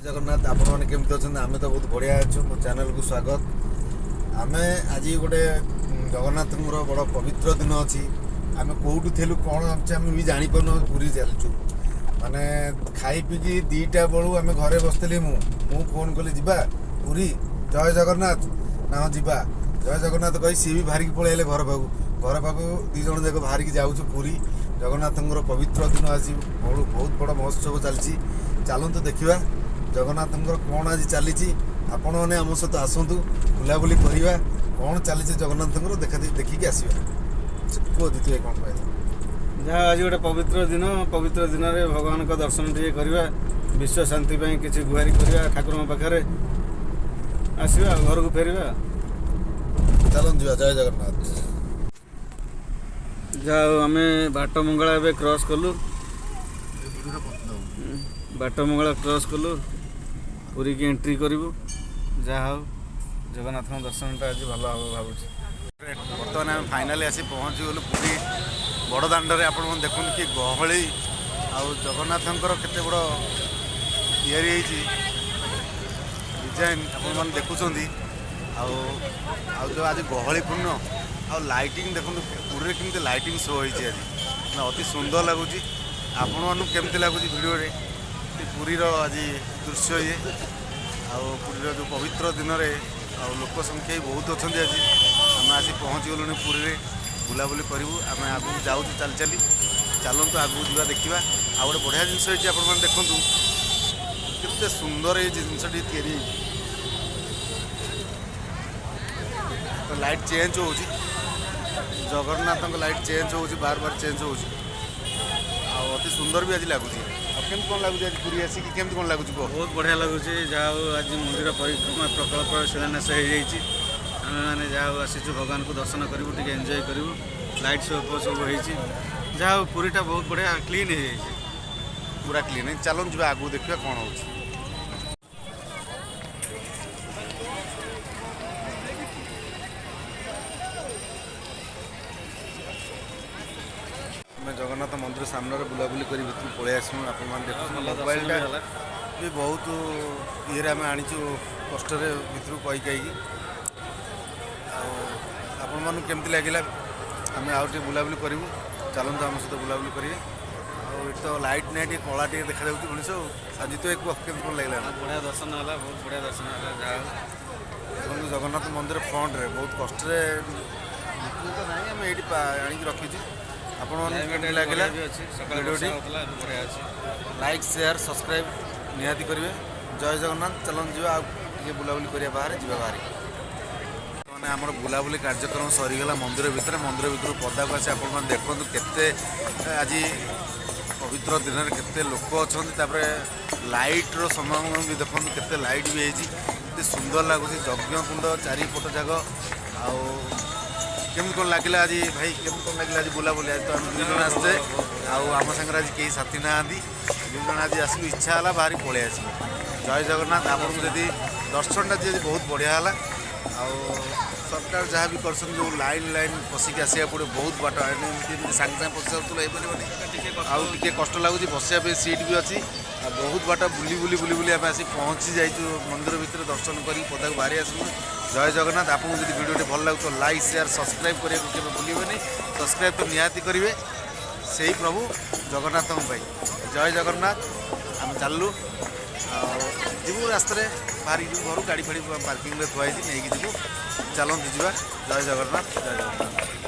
ଜଗନ୍ନାଥ। ଆପଣମାନେ କେମିତି ଅଛନ୍ତି? ଆମେ ତ ବହୁତ ବଢ଼ିଆ ଅଛୁ। ମୋ ଚ୍ୟାନେଲକୁ ସ୍ୱାଗତ। ଆମେ ଆଜି ଗୋଟେ ଜଗନ୍ନାଥଙ୍କର ବଡ଼ ପବିତ୍ର ଦିନ ଅଛି। ଆମେ କେଉଁଠୁ ଥିଲୁ, କ'ଣ ଅଛି, ଆମେ ବି ଜାଣିପାରୁନୁ। ଆମେ ପୁରୀ ଚାଲିଛୁ। ମାନେ ଖାଇ ପିଇକି 2ଟା ବେଳୁ ଆମେ ଘରେ ବସିଥିଲି। ମୁଁ ଫୋନ୍ କଲି, ଯିବା ପୁରୀ, ଜୟ ଜଗନ୍ନାଥ। ନା, ହଁ ଯିବା, ଜୟ ଜଗନ୍ନାଥ କହି ସିଏ ବି ବାହାରିକି ପଳେଇଲେ ଘର ପାଖକୁ। ଘର ପାଖକୁ 2 ଜଣ ଯାକ ବାହାରିକି ଯାଉଛୁ ପୁରୀ। ଜଗନ୍ନାଥଙ୍କର ପବିତ୍ର ଦିନ ଆଜି, ବହୁତ ବହୁତ ବଡ଼ ମହୋତ୍ସବ ଚାଲିଛି। ଚାଲନ୍ତୁ ଦେଖିବା ଜଗନ୍ନାଥଙ୍କର କ'ଣ ଆଜି ଚାଲିଛି। ଆପଣମାନେ ଆମ ସହିତ ଆସନ୍ତୁ, ବୁଲାବୁଲି କରିବା। କ'ଣ ଚାଲିଛି ଜଗନ୍ନାଥଙ୍କର ଦେଖିକି ଆସିବା। କୁହ ଦ୍ୱିତୀୟ, କ'ଣ କହିବ? ଯାହା ଆଜି ଗୋଟେ ପବିତ୍ର ଦିନ। ପବିତ୍ର ଦିନରେ ଭଗବାନଙ୍କ ଦର୍ଶନ ଟିକେ କରିବା, ବିଶ୍ୱ ଶାନ୍ତି ପାଇଁ କିଛି ଗୁହାରି କରିବା ଠାକୁରଙ୍କ ପାଖରେ, ଆସିବା ଆଉ ଘରକୁ ଫେରିବା। ଚାଲନ୍ତୁ ଯିବା। ଜୟ ଜଗନ୍ନାଥ। ଯାହା ହଉ, ଆମେ ବାଟ ମଙ୍ଗଳା ଏବେ କ୍ରସ୍ କଲୁ। ବାଟ ମଙ୍ଗଳା କ୍ରସ୍ କଲୁ, ପୁରୀକି ଏଣ୍ଟ୍ରି କରିବୁ। ଯାହା ହଉ, ଜଗନ୍ନାଥଙ୍କ ଦର୍ଶନଟା ଆଜି ଭଲ ହେବ ଭାବୁଛି। ବର୍ତ୍ତମାନ ଆମେ ଫାଇନାଲି ଆସି ପହଞ୍ଚିଗଲୁ ପୁରୀ ବଡ଼ ଦାଣ୍ଡରେ। ଆପଣମାନେ ଦେଖନ୍ତୁ କି ଗହଳି ଆଉ ଜଗନ୍ନାଥଙ୍କର କେତେ ବଡ଼ ତିଆରି ହେଇଛି ଡିଜାଇନ୍, ଆପଣମାନେ ଦେଖୁଛନ୍ତି। ଆଉ ଯେଉଁ ଆଜି ଗହଳିପୂର୍ଣ୍ଣ ଆଉ ଲାଇଟିଂ ଦେଖନ୍ତୁ, ପୁରୀରେ କେମିତି ଲାଇଟିଂ ଶୋ ହେଇଛି ଆଜି ନା, ଅତି ସୁନ୍ଦର ଲାଗୁଛି। ଆପଣମାନଙ୍କୁ କେମିତି ଲାଗୁଛି ଭିଡ଼ିଓରେ ପୁରୀର ଆଜି ଦୃଶ୍ୟ ଇଏ? ଆଉ ପୁରୀର ଯେଉଁ ପବିତ୍ର ଦିନରେ ଆଉ ଲୋକ ସଂଖ୍ୟା ବି ବହୁତ ଅଛନ୍ତି ଆଜି। ଆମେ ଆସି ପହଞ୍ଚିଗଲୁଣି ପୁରୀରେ, ବୁଲାବୁଲି କରିବୁ। ଆମେ ଆଗକୁ ଯାଉଛୁ ଚାଲି ଚାଲି। ଚାଲନ୍ତୁ ଆଗକୁ ଯିବା, ଦେଖିବା। ଆଉ ଗୋଟେ ବଢ଼ିଆ ଜିନିଷ ହେଇଛି, ଆପଣମାନେ ଦେଖନ୍ତୁ କେତେ ସୁନ୍ଦର ଏଇ ଜିନିଷଟି ତିଆରି ହେଇଛି। ତ ଲାଇଟ୍ ଚେଞ୍ଜ ହେଉଛି, ଜଗନ୍ନାଥଙ୍କ ଲାଇଟ୍ ଚେଞ୍ଜ ହେଉଛି, ବାର ବାର ଚେଞ୍ଜ ହେଉଛି ଆଉ ଅତି ସୁନ୍ଦର ବି ଆଜି ଲାଗୁଛି। ଆଉ କେମିତି କ'ଣ ଲାଗୁଛି ଆଜି ପୁରୀ ଆସିକି, କେମିତି କ'ଣ ଲାଗୁଛି କୁହ? ବହୁତ ବଢ଼ିଆ ଲାଗୁଛି। ଯାହା ହଉ, ଆଜି ମନ୍ଦିର ପରିକ୍ରମା ପ୍ରକଳ୍ପର ଶିଳାନ୍ୟାସ ହେଇଯାଇଛି। ଆମେମାନେ ଯାହା ହଉ ଆସିଛୁ, ଭଗବାନଙ୍କୁ ଦର୍ଶନ କରିବୁ, ଟିକେ ଏନ୍ଜୟ କରିବୁ। ଲାଇଟ୍ ଶୋ ସବୁ ହେଇଛି। ଯାହା ହଉ, ପୁରୀଟା ବହୁତ ବଢ଼ିଆ କ୍ଲିନ୍ ହେଇଯାଇଛି। ପୁରା କ୍ଲିନ୍। ଚାଲନ୍ତୁ ଯିବା ଆଗକୁ, ଦେଖିବା କ'ଣ ହେଉଛି। ଆମେ ଜଗନ୍ନାଥ ମନ୍ଦିର ସାମ୍ନାରେ ବୁଲାବୁଲି କରି ଭିତରକୁ ପଳେଇ ଆସିବୁ। ଆପଣମାନେ ଦେଖୁଛନ୍ତି। ଭଲ ଦର୍ଶନ ମୋବାଇଲଟା ବି ହେଲା। ବି ବହୁତ ଇଏରେ ଆମେ ଆଣିଛୁ, କଷ୍ଟରେ ଭିତରକୁ କହି କହିକି। ଆଉ ଆପଣମାନଙ୍କୁ କେମିତି ଲାଗିଲା? ଆମେ ଆଉ ଟିକେ ବୁଲାବୁଲି କରିବୁ। ଚାଲନ୍ତୁ, ଆମ ସହିତ ବୁଲାବୁଲି କରିବେ। ଆଉ ଏଠି ତ ଲାଇଟ୍ ନାହିଁ, ଟିକେ କଳା ଟିକେ ଦେଖାଯାଉଛି ମଣିଷ। ଆଉ ଆଜି ତ କୁହ, କେମିତି କ'ଣ ଲାଗିଲା? ଆଉ ବଢ଼ିଆ ଦର୍ଶନ ହେଲା, ବହୁତ ବଢ଼ିଆ ଦର୍ଶନ ହେଲା, ଯାହା ହଉ। ଦେଖନ୍ତୁ, ଜଗନ୍ନାଥ ମନ୍ଦିର ଫ୍ରଣ୍ଟରେ ବହୁତ କଷ୍ଟରେ, ଭିତରକୁ ତ ନାହିଁ, ଆମେ ଏଇଠି ଆଣିକି ରଖିଛୁ। ଆପଣମାନଙ୍କୁ କେମିତି ଲାଗିଲା ବଢ଼ିଆ ବି ଅଛି। ସକାଳେ ଭିଡ଼ିଓଟି? ବର୍ଷା ହେଉଥିଲା, ଏବେ ବଢ଼ିଆ ଅଛି। ଲାଇକ୍, ସେୟାର, ସବସ୍କ୍ରାଇବ୍ ନିହାତି କରିବେ। ଜୟ ଜଗନ୍ନାଥ। ଚାଲନ୍ତୁ ଯିବା, ଆଉ ଟିକେ ବୁଲାବୁଲି କରିବା, ବାହାରେ ଯିବା ବାହାରେ। ମାନେ ଆମର ବୁଲାବୁଲି କାର୍ଯ୍ୟକ୍ରମ ସରିଗଲା ମନ୍ଦିର ଭିତରେ। ମନ୍ଦିର ଭିତରୁ ପଦାକୁ ଆସି ଆପଣମାନେ ଦେଖନ୍ତୁ କେତେ ଆଜି ପବିତ୍ର ଦିନରେ କେତେ ଲୋକ ଅଛନ୍ତି। ତାପରେ ଲାଇଟ୍ର ସମାଗମ ବି ଦେଖନ୍ତୁ, କେତେ ଲାଇଟ୍ ବି ହେଇଛି, କେତେ ସୁନ୍ଦର ଲାଗୁଛି ଯଜ୍ଞ କୁଣ୍ଡ ଚାରିପଟ ଯାକ। ଆଉ କେମିତି କ'ଣ ଲାଗିଲା ଆଜି ଭାଇ? କେମିତି କ'ଣ ଲାଗିଲା ଆଜି ବୁଲାବୁଲି? ଆଜି ତ ଆମେ 2 ଜଣ ଆସିଛେ ଆଉ ଆମ ସାଙ୍ଗରେ ଆଜି କେହି ସାଥୀ ନାହାନ୍ତି। 2 ଜଣ ଆଜି ଆସିଲୁ, ଇଚ୍ଛା ହେଲା ବାହାରି ପଳେଇ ଆସିଲୁ। ଜୟ ଜଗନ୍ନାଥ। ଆପଣଙ୍କୁ ଯଦି ଦର୍ଶନଟା ଯଦି ବହୁତ ବଢ଼ିଆ ହେଲା। ଆଉ ସରକାର ଯାହା ବି କରିଛନ୍ତି, ଯେଉଁ ଲାଇନ୍ ଲାଇନ୍ ପଶିକି ଆସିବାକୁ ପଡ଼ିବ ବହୁତ ବାଟ, ଏମିତି ଏମିତି ସାଙ୍ଗେ ସାଙ୍ଗେ ପଶି ଯାଉଥିଲେ ହେଇପାରିବନି। ଟିକେ ଆଉ ଟିକେ କଷ୍ଟ ଲାଗୁଛି। ବସିବା ପାଇଁ ସିଟ୍ ବି ଅଛି। ଆଉ ବହୁତ ବାଟ ବୁଲି ବୁଲି ବୁଲି ବୁଲି ଆମେ ଆସି ପହଞ୍ଚି ଯାଇଛୁ ମନ୍ଦିର ଭିତରେ। ଦର୍ଶନ କରିକି ପଦାକୁ ବାହାରି ଆସିଲୁ। ଜୟ ଜଗନ୍ନାଥ। ଆପଣଙ୍କୁ ଯଦି ଭିଡ଼ିଓଟି ଭଲ ଲାଗୁଥିବ, ଲାଇକ୍, ସେୟାର, ସବସ୍କ୍ରାଇବ୍ କରିବାକୁ କେବେ ଭୁଲିବେନି। ସବସ୍କ୍ରାଇବ୍ ତ ନିହାତି କରିବେ ସେଇ ପ୍ରଭୁ ଜଗନ୍ନାଥଙ୍କ ପାଇଁ। ଜୟ ଜଗନ୍ନାଥ। ଆମେ ଚାଲିଲୁ ଆଉ ଯିବୁ, ରାସ୍ତାରେ ବାହାରିକି ଯିବୁ ଘରୁ। ଗାଡ଼ି ଫାଡ଼ି ପାର୍କିଂରେ ଥୁଆ ହେଇଛି, ନେଇକି ଯିବୁ। ଚାଲନ୍ତୁ ଯିବା। ଜୟ ଜଗନ୍ନାଥ, ଜୟ ଜଗନ୍ନାଥ।